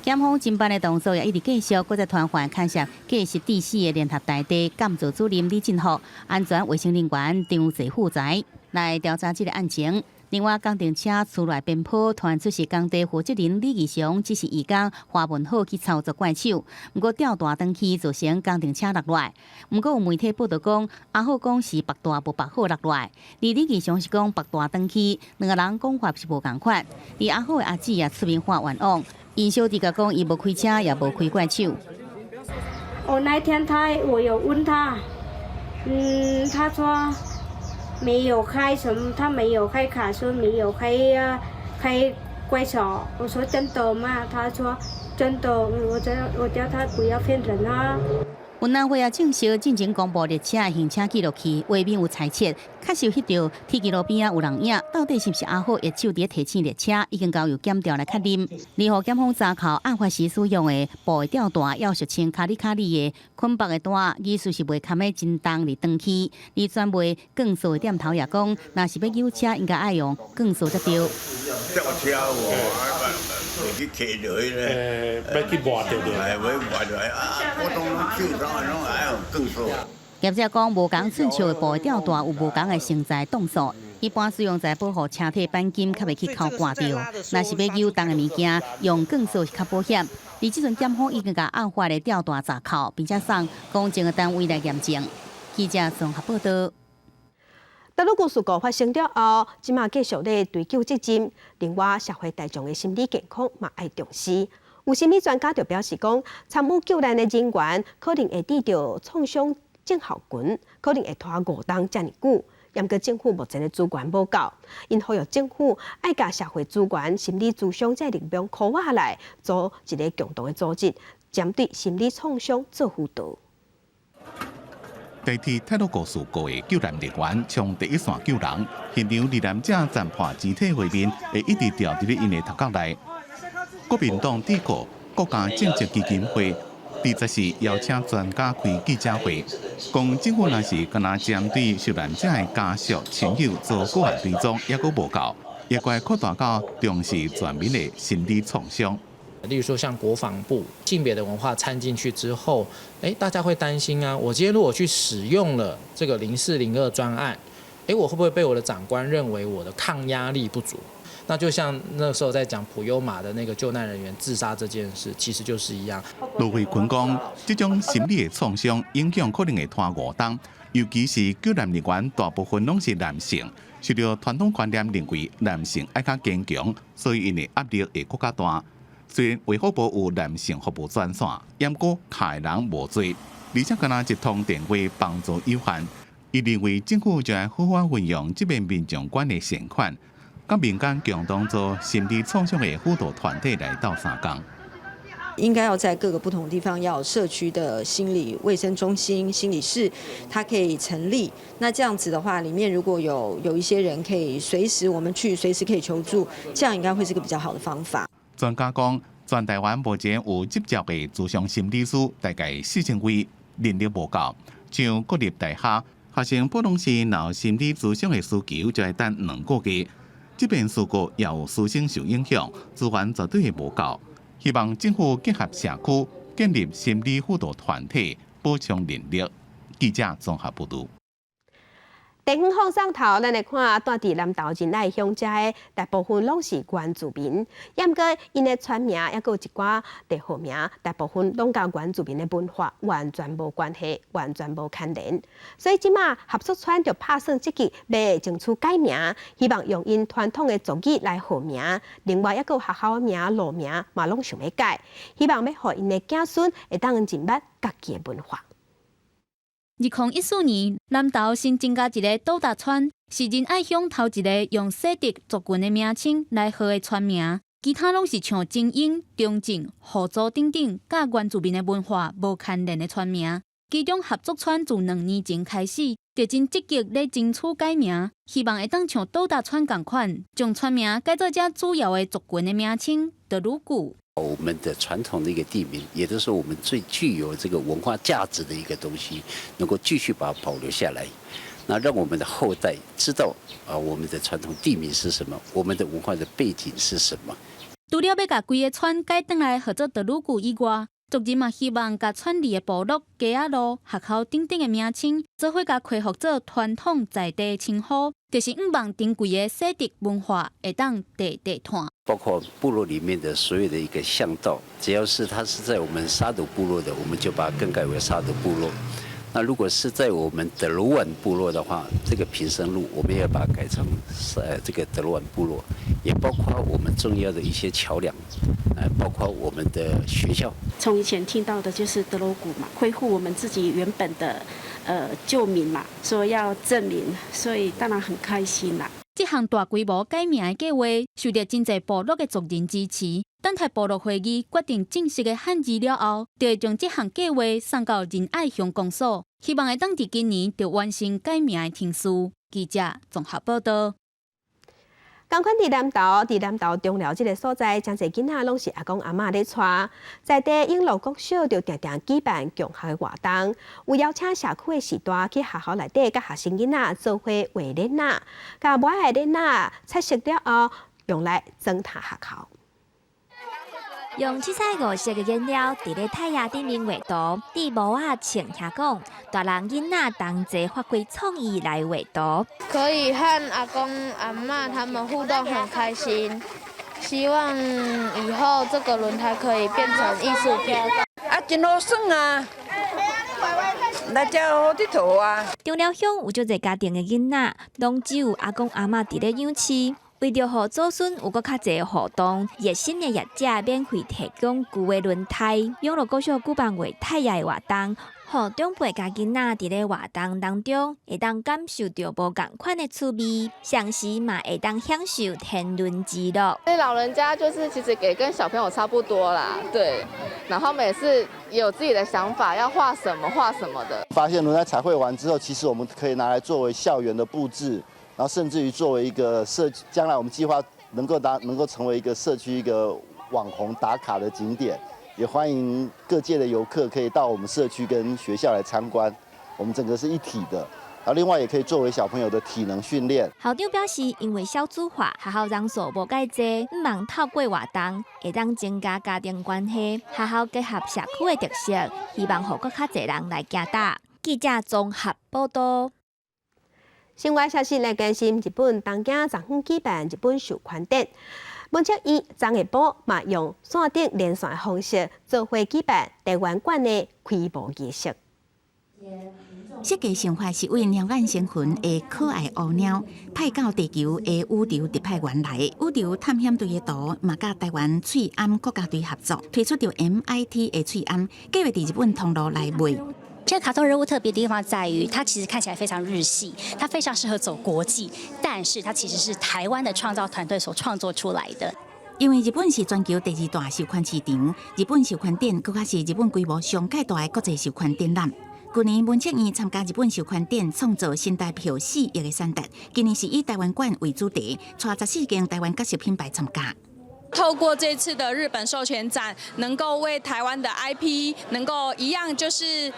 檢方偵辦的動作也一直繼續，閣再傳喚牽涉過失致死的聯合大地監造主任李進福、安全衛生人員張濟富才來調查這个案情。另外，工程車厝內邊坡傳出是工地負責人李義祥，指示義工華文好去操作怪手，毋過吊大斷去造成工程車落來。毋過有媒體報導講，阿好講是縛帶無縛好落來，而李義祥是講縛帶斷去，兩个人講法是無仝款。而阿好的阿姊也出面喊冤枉。𪜶小弟共講，伊無開車，也無開怪手。我那天他，我有問他，他說沒有開什麼，他沒有開卡車，沒有開怪手。我說真的嗎？他說真的。我叫他不要騙人啊。運安會也證實，進前公布列車的行車記錄器畫面有猜測，確實翕著鐵枝路邊仔有人影，到底是毋是阿虎一手佇咧提醒列車，已經交由檢調來確認。二號檢方查扣案發時使用的布的吊帶，猶俗稱卡里卡里的捆縛的帶，意思是袂堪的真重而斷去。而專賣鋼索的店頭也講，若是欲扭車，應該愛用鋼索才對。吊車有，去騎落去咧，欲去磨著著，欲磨著啊！普通手上攏愛用鋼索。業者講，無仝寸尺的布吊帶有無仝的承載檔數，一般使用在保護車體鈑金，較袂去摳割著。若是欲扭重的物件，用鋼索是較保險。而這陣檢方已經共案發的吊帶查扣，並且送公證的單位來驗證。記者綜合報道。德魯固事故發生了後，這馬繼續咧追究責任。另外，社會大眾的心理健康嘛愛重視。有心理專家就表示講，參與救難的人員可能會得著創傷症候群，可能會拖5冬遮爾久。毋過政府目前的資源無夠，𪜶呼籲政府愛共社會資源、心理諮商這力量箍起來，組一个共同的組織，針對心理創傷做輔導。代替太魯閣事故的救難人員衝第一線救人，現場罹難者殘破肢體畫面會一直吊佇咧𪜶的頭殼內。國民黨智庫國家政策基金會24邀請專家開記者會，講政府若是干焦針對受難者的家屬親友做個案追蹤，猶閣無夠，也該擴大到重視全民的心理創傷。例如說，像國防部性別的文化摻進去之後，大家會擔心啊。我今天如果去使用了這個0402專案，我會不會被我的長官認為我的抗壓力不足？那就像那時候在講普悠瑪的那個救難人員自殺這件事，其實就是一樣。盧慧坤講，這種心理的創傷影響可能會拖5冬，尤其是救難人員大部分攏是男性，受著傳統觀念認為男性愛較堅強，所以𪜶的壓力會閣較大。雖然衛福部有男性服務專線，毋過敲的人無濟，而且干焦一通電話幫助有限。伊認為政府就愛好好運用這邊民眾捐的善款，佮民間共同做心理創傷的輔導團體來鬥相共。應該要在各個不同地方要有社區的心理衛生中心、心理室，它可以成立。那這樣子的話，裡面如果有一些人可以隨時我們去，隨時可以求助，這樣應該會是個比較好的方法。專家講，全台灣目前有執照的諮商心理師大概4000位，人力無夠。像國立大學學生普通時若有心理諮商的需求，就愛等2個月。這邊事故也有師生受影響，資源絕對會無夠。希望政府結合社區，建立心理輔導團體，補充人力。記者綜合報導。地方放送頭，咱來看，蹛佇南投仁愛鄉遮的大部分攏是原住民，毋過𪜶的村名猶閣有一寡地號名，大部分攏佮原住民的文化完全無關係，完全無牽連。所以這馬合作村就拍算積極欲爭取改名，希望用𪜶傳統的族語來號名。另外，猶閣有學校名、路名嘛攏想欲改，希望欲予𪜶的子孫會當認捌家己的文化。2014年，南投新增加一个斗達村，是仁愛鄉頭一个用錫克族群的名稱來號的村名，其他攏是像精英、中正、互助等等，佮原住民的文化無牽連的村名。其中合作村自2年前開始，就真積極咧爭取改名，希望會當像斗達村仝款，將村名改做遮主要的族群的名稱德魯固。我們的傳統的一個地名，也都是我們最具有這個文化價值的一個東西，能夠繼續把它保留下來，那讓我們的後代知道啊，我們的傳統地名是什麼，我們的文化的背景是什麼。除了欲共規个村改轉來號做德魯固以外，族人嘛希望共村裡的部落、街仔路、學校等等的名稱，做伙共恢復做傳統在地稱呼，就是向望珍貴的錫克文化會當代代傳。包括部落裡面的所有的一個巷道，只要是它是在我們沙斗部落的，我們就把它更改為沙斗部落。那如果是在我們德魯宛部落的話，這個平生路我們也要把它改成這個德魯宛部落，也包括我們重要的一些橋梁，包括我們的學校。從以前聽到的就是德魯固嘛，恢復我們自己原本的舊名嘛，說要正名，所以當然很開心啦。這項大規模改名的計劃受著真濟部落的族人支持，等待部落會議決定正式的漢字了後，就會將這項計劃送到仁愛鄉公所，希望會當佇今年就完成改名的程序。記者綜合報道。仝款佇南投，佇南投中寮這个所在，誠濟囡仔攏是阿公阿嬤咧帶，在地永樂國小就定定舉辦共學的活動，有邀請社區的序大去學校內底，佮學生囡仔做伙畫鏈仔，共買來的鏈仔拆色了後，用來裝奅學校。用七彩五色的顏料，佇咧太陽頂面畫圖，對模仔穿遐講，大人囡仔同齊發揮創意來畫圖。可以和阿公阿嬤他們互動很開心，希望以後這個輪胎可以變成藝術品。啊，真好耍啊！來遮好𨑨迌啊！中寮鄉有足濟家庭的囡仔，攏只有阿公阿嬤佇咧養飼。為著予祖孫有閣較濟互動，熱心的業者免費提供舊的輪胎。永樂國小舉辦畫太陽的活動，予長輩佮囡仔佇咧活動當中，會當感受著無仝款的趣味，同時嘛會當享受天倫之樂。那老人家就是其實也跟小朋友差不多啦，對。然後每次有自己的想法，要畫什麼畫什麼的。發現輪胎彩繪完之後，其實我們可以拿來作為校園的佈置。然後甚至於作為一個社，將來我們計劃能夠成為一個社區一個網紅打卡的景點，也歡迎各界的遊客可以到我們社區跟學校來參觀。我們整個是一體的，啊，另外也可以作為小朋友的體能訓練。校長表示，因為少子化，學校人數無蓋濟，向望透過活動會當增加家庭關係，學校結合社區的特色，希望予閣較濟人來行搭。記者綜合報道。新聞消息來關心，日本東京昨昏舉辦日本授權展，文策院昨下晡嘛用線頂連線的方式，做伙舉辦台灣館的開幕儀式。設計想法是為貓眼星雲的可愛烏貓派到地球的宇宙特派員來。宇宙探險隊的圖嘛，佮台灣喙罨國家隊合作，推出著 MIT 的喙罨，計劃佇日本通路來賣。這個卡通人物特別的地方在於，它其實看起來非常日系，它非常適合走國際，但是它其實是台灣的創造團隊所創作出來的。因為日本是全球第二大授權市場，日本授權展閣較是日本規模上蓋大的國際授權展覽。去年文策院參加日本授權展，創造新台票4億的產值。今年是以台灣館為主題，帶14間台灣角色品牌參加。透過這次的日本授權展，能夠為台灣的 IP 能夠一樣，就是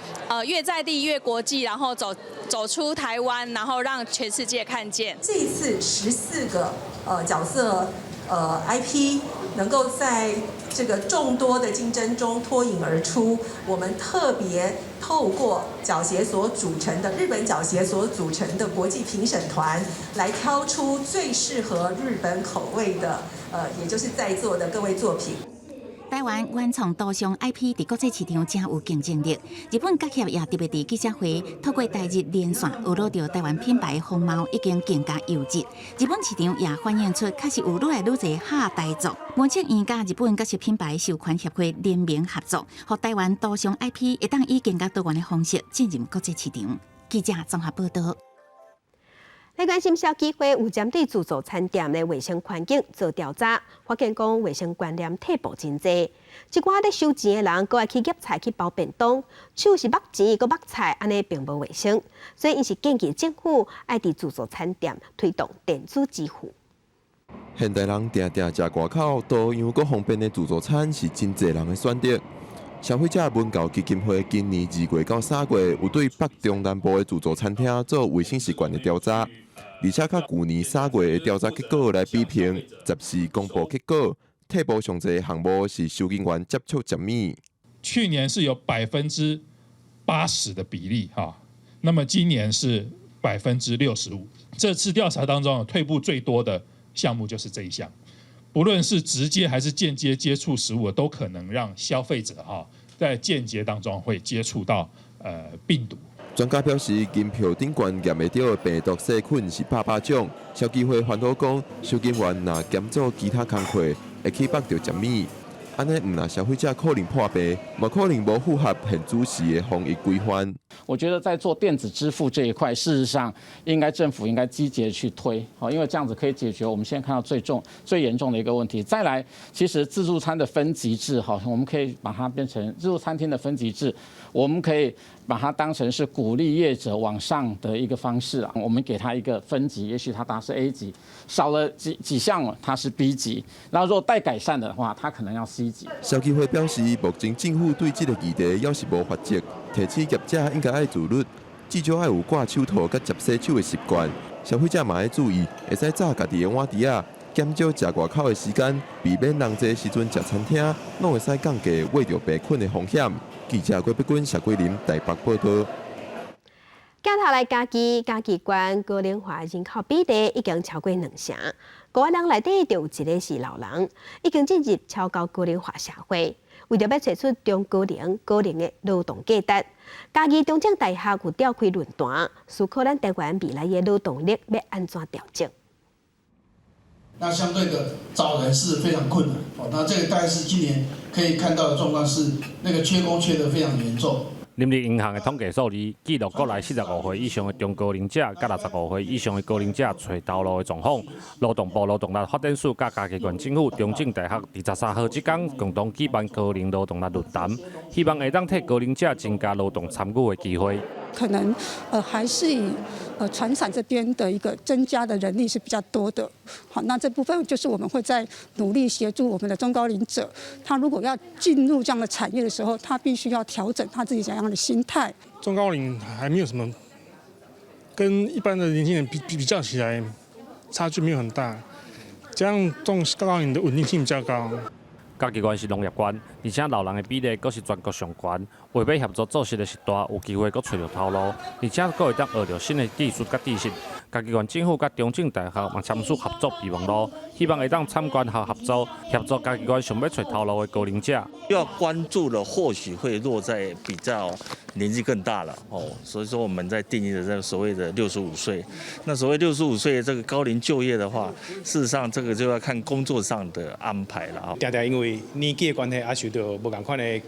越在地越國際，然後走出台灣，然後讓全世界看見。這一次14個角色IP 能夠在這個眾多的競爭中脫穎而出，我們特別透過角協所組成的日本角協所組成的國際評審團，來挑出最適合日本口味的，也就是在座的各位作品。台灣原創圖像 IP 佇國際市場誠有競爭力。日本角協也特別佇記者會，透過台日連線，學到著台灣品牌風貌已經更加優質。日本市場也反映出確實有愈來愈濟下台族。文策院佮日本角色品牌授權協會聯名合作，予台灣圖像 IP 會當以更加多元的方式進入國際市場。記者綜合報道。來關心消基會有針對自助餐店的衛生環境做調查，發現講衛生觀念退步真濟。一寡咧收錢的人，閣愛去夾菜去包便當，手是目錢閣目菜，按呢並無衛生，所以𪜶是建議政府愛佇自助餐店推動電子支付。現代人定定食外口多樣閣方便的自助餐是真濟人的選擇。消費者文教基金會今年2月到3月有對北中南部的自助餐廳做衛生習慣的調查，而且佮舊年3月的調查結果來比評，14公布結果，退步上濟項目是收銀員接觸食物。去年是有80%的比例哈，那麼今年是65%。這次調查當中退步最多的項目就是這一項。不論是直接還是間接接觸食物，都可能讓消費者哈在間接當中會接觸到病毒。專家表示，銀票頂懸驗會著的病毒細菌是百百種。消基會煩惱講，收銀員若兼做其他工課，會去縛著食物。按呢毋但消費者可能破病，嘛可能無符合現主時的防疫規範。我覺得在做電子支付這一塊，事實上應該政府應該積極去推，因為這樣子可以解決我們現在看到最重、最嚴重的一個問題。再來，其實自助餐的分級制，哈，我們可以把它變成自助餐廳的分級制，我們可以把它當成是鼓勵業者往上的一個方式啊。我們給他一個分級，也許他達是 A 級，少了幾幾項，它是 B 級。然後如果待改善的話，他可能要 C 級。消基會表示，目前政府對這個議題猶是無罰則，提醒業者應該愛自律，至少愛有掛手套佮捷洗手的習慣。消費者嘛愛注意，會使紮家己的碗櫥仔，減少食外口的時間，避免人濟時陣食餐廳，攏會使降低秽著病菌的風險。記者郭碧君、謝桂林台北報導。鏡頭來嘉義，嘉義縣高齡化人口比例已經超過兩成，五个人內底就有一个是老人，已經進入超高高齡化社會。為著欲揣出中高齡高齡的勞動價值，嘉義中正大學有召開論壇，思考咱台灣未來的勞動力欲按怎調整。那相對的找人是非常困難。哦，那這個大概是今年可以看到的狀況是，那個缺工缺得非常嚴重。人力銀行的統計數字記錄，國內45歲以上的中高齡者，佮65歲以上的高齡者揣頭路的狀況。勞動部勞動力發展署佮嘉義縣政府中正大學佇13號這工共同舉辦高齡勞動力論壇，希望會當替高齡者增加勞動參與的機會。可能還是以傳產這邊的一個增加的人力是比較多的。好，那這部分就是我們會在努力協助我們的中高齡者，他如果要進入這樣的產業的時候，他必須要調整他自己怎樣的心態。中高齡還沒有什麼跟一般的年輕人比較起來，差距沒有很大，這樣中高齡的穩定性比較高。嘉義縣是農業縣，而且老人的比例閣是全國上懸。為欲協助做實的世代有機會閣揣著頭路，而且閣會當學著新的技術佮知識。嘉義縣政府佮中正大學嘛簽署合作備忘錄，希望會當產官學合作，協助嘉義縣想欲揣頭路的高齡者。要關注的或許會落在比較年紀更大了哦，所以說我們在定義的這個所謂的六十五歲，那所謂六十五歲這個高齡就業的話，事實上這個就要看工作上的安排了啊。定定因為年紀的關係，也受著無仝款的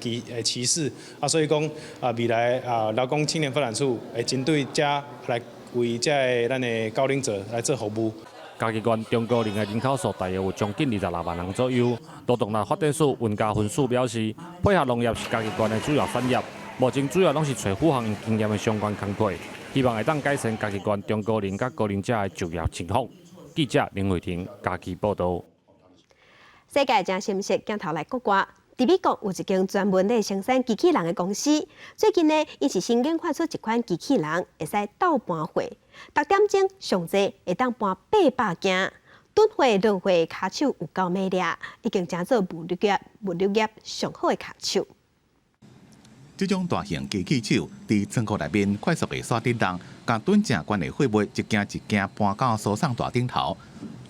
歧視啊，所以講啊，未來啊，勞工青年發展處會針對這來為這个咱的高齡者來做服務。嘉義縣中高齡的人口數大約有將近26萬人左右。勞動力發展署雲嘉分署表示，配合農業是嘉義縣的主要產業，目前主要攏是揣符合經驗的相關工課，希望會當改善嘉義縣中高齡佮高齡者的就業情況。記者林慧婷嘉義報導。世界真新鮮，鏡頭來國外。佇美國有一間專門咧生產機器人的公司，最近呢，𪜶是新研發出一款機器人，會使鬥搬貨，逐點鐘上濟會當搬800件，囤貨攏貨跤手有夠猛掠，已經成做物流業上好的跤手。這種大型機器手佇倉庫內面快速的徙振動，共噸誠懸的貨物一件一件搬到輸送帶頂頭。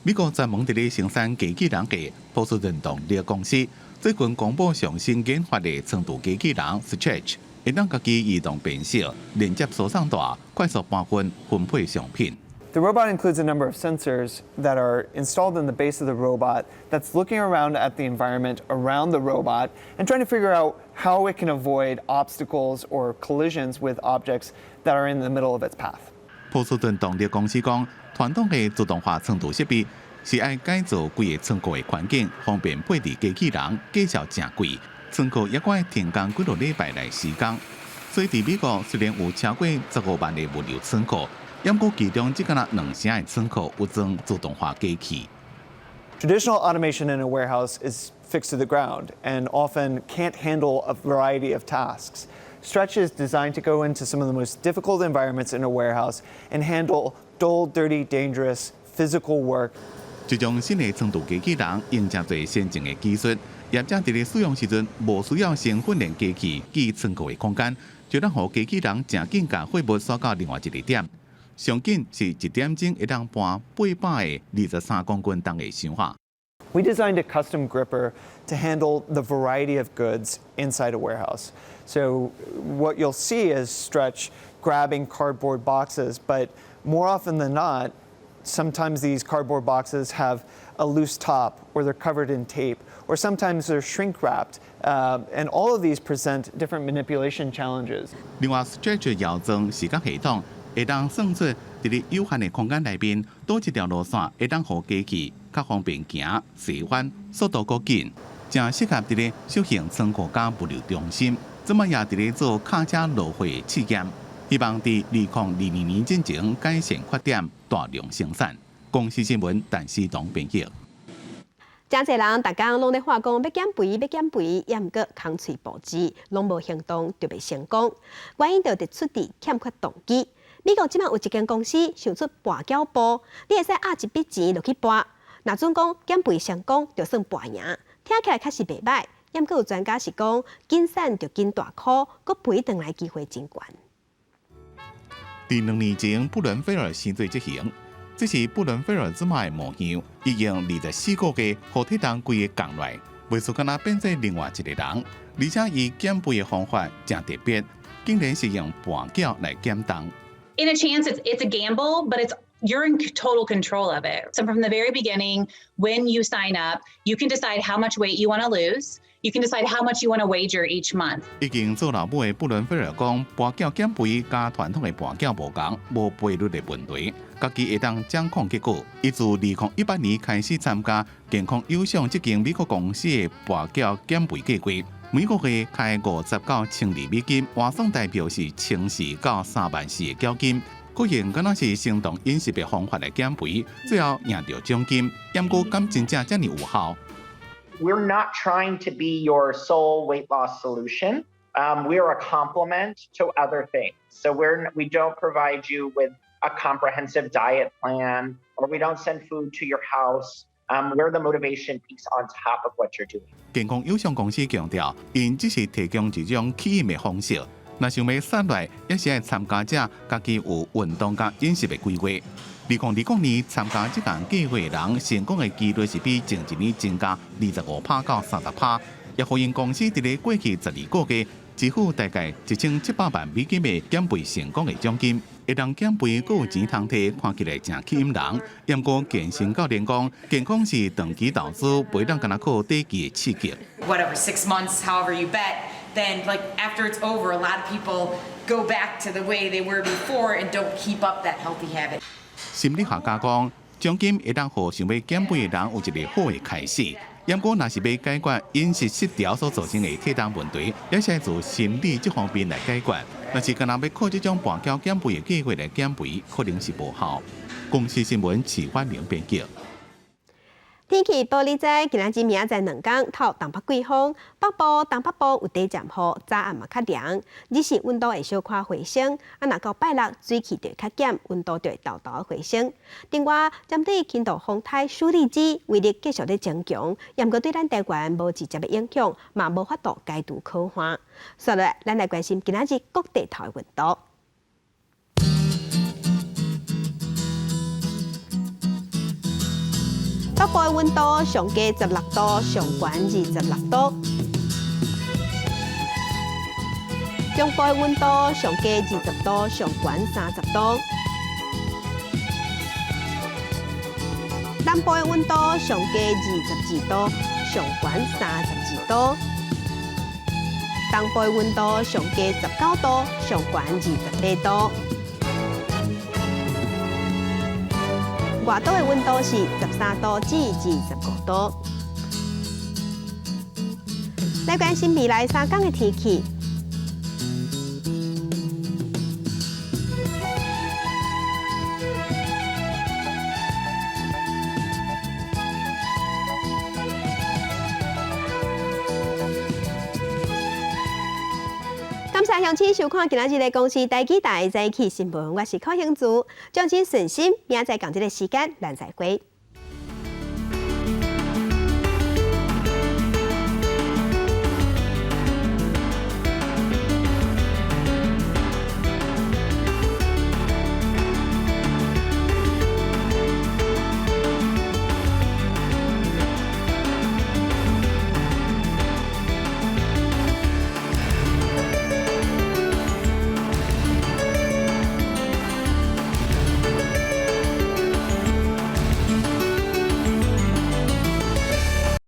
美國專門佇咧生產機器人的波士頓動力公司，最近公布上新研發的倉儲機器人 Stretch，會當家己移動變小，連接輸送帶，快速搬運分配商品。 The robot includes a number of sensors that are installed in the base of the robot that's looking around at the environment around the robot and trying to figure out how it can avoid obstacles or collisions with objects that are in the middle of its path. 波士頓動力公司講，傳統的自動化倉儲設備是愛改造規个倉庫的環境，方便配置機器人，價錢誠貴。倉庫猶閣愛停工幾落禮拜來施工。所以佇美國雖然有超過15萬个物流倉庫，毋過其中只敢若兩成的倉庫有裝自動化機器。 Traditional automation in a warehouse is fixed to the ground and often can't handle a variety of tasks. Stretch is designed to go into some of the most difficult environments in a warehouse and handle dull, dirty, dangerous physical work. 這種新的倉儲機器人用誠濟先進的技術，業者佇咧使用時陣無需要先訓練機器記倉庫的空間，就能予機器人誠緊共貨物徙到另外一个點。上緊是一點鐘會當搬800个23公斤重的箱仔。 We designed a custom gripper to handle the variety of goods inside a warehouse. So what you'll see is Stretch grabbing cardboard boxes, but more often than not, Sometimes these cardboard boxes have a loose top, or they're covered in tape, or sometimes they're shrink wrapped. And all of these present different manipulation challenges. 另外，Stretch 搖裝視覺系統會當算出佇咧有限的空間內面，佗一條路線會當予機器較方便行、細彎、速度閣緊，誠適合佇咧小型倉庫佮物流中心。這擺也佇咧做卡車落貨的試驗，希望佇2022年進前改善缺點，大量生產。公視新聞陳思彤編譯。誠濟人逐工攏咧喊講欲減肥，欲減肥，猶毋過空喙步字，攏無行動就袂成功。原因就突出佇欠缺動機。美國這擺有一間公司想出跋筊步，你會使押一筆錢落去跋，若準講減肥成功，就算跋贏。聽起來確實袂䆀。猶閣有專家是講，緊瘦就緊大箍，閣肥轉來機會真懸。佇2年前，布倫菲爾生做執行，這是布倫菲爾這擺的模樣，伊用24個月，予體重規个降落來，袂輸敢若變做另外一个人。而且伊減肥的方法誠特別，竟然是用跋筊來減重。 In a chance, it's a gamble, but you're in total control of it. So from the very beginning, when you sign up, you can decide how much weight you want to lose. You can decide how much you want to wager each month. 已經做老母的布倫菲爾講，跋筊減肥佮傳統的跋筊無仝，無賠率的問題，家己會當掌控結果。伊自2018年開始參加健康有賞這間美國公司的跋筊減肥計劃，每個月開50到1200美金，換算台幣是1400到3萬4的繳金。閣用敢若是生酮飲食的方法來減肥，最後贏著獎金。毋過敢真正遮爾有效？ We're not trying to be your sole weight loss solution. We're a complement to other things. So we don't provide you with a comprehensive diet plan, or we don't send food to your house. We're the motivation piece on top of what you're doing. 健康有賞公司強調，𪜶只是提供一種吸引的方式。若想欲瘦落來，也是愛參加者家己有運動佮飲食的規劃。2020年參加這項計劃的人，成功的幾率是比前一年增加25趴到30趴。也予𪜶公司佇咧過去12個月支付大概1700萬美金的減肥成功的獎金。會當減肥，閣有錢通提，看起來誠吸引人。毋過健身教練講，健康是長期投資，袂當干焦靠短期的刺激。 Whatever, 6 months, however you bet, then like after it's over, a lot of people go back to the way they were before and don't keep up that healthy habit. 心理學家講，獎金會當予想欲減肥的人有一个好的開始。毋過，若是欲解決飲食失調所造成的體重問題，也是愛從心理這方面來解決。若是干焦欲靠這種跋筊減肥的計劃來減肥，可能是無效。公視新聞徐婉玲編輯。天氣報你知，今仔日明仔載兩工透東北季風，北部、東北部有短暫雨，早暗嘛較涼。日時溫度會小可回升，啊，若到拜六水氣就會較減，溫度就會沓沓回升。另外，針對輕度風颱舒力基威力繼續咧增強，毋過對咱台灣無直接的影響，嘛無法度解除苦旱。紲落來，咱來關心今仔日各地頭的溫度。北部的溫度上低16度，上懸26度。中部的溫度上低20度，上懸30度。南部的溫度上低22度，上懸32度。東部的溫度上低19度，上懸28度。外島的溫度是13度至25度。來關心未來3工的天氣。感謝鄉親收看今仔日的公視台語台早起新聞，我是柯興珠，祝恁順心，明仔載仝這个時間，咱再會。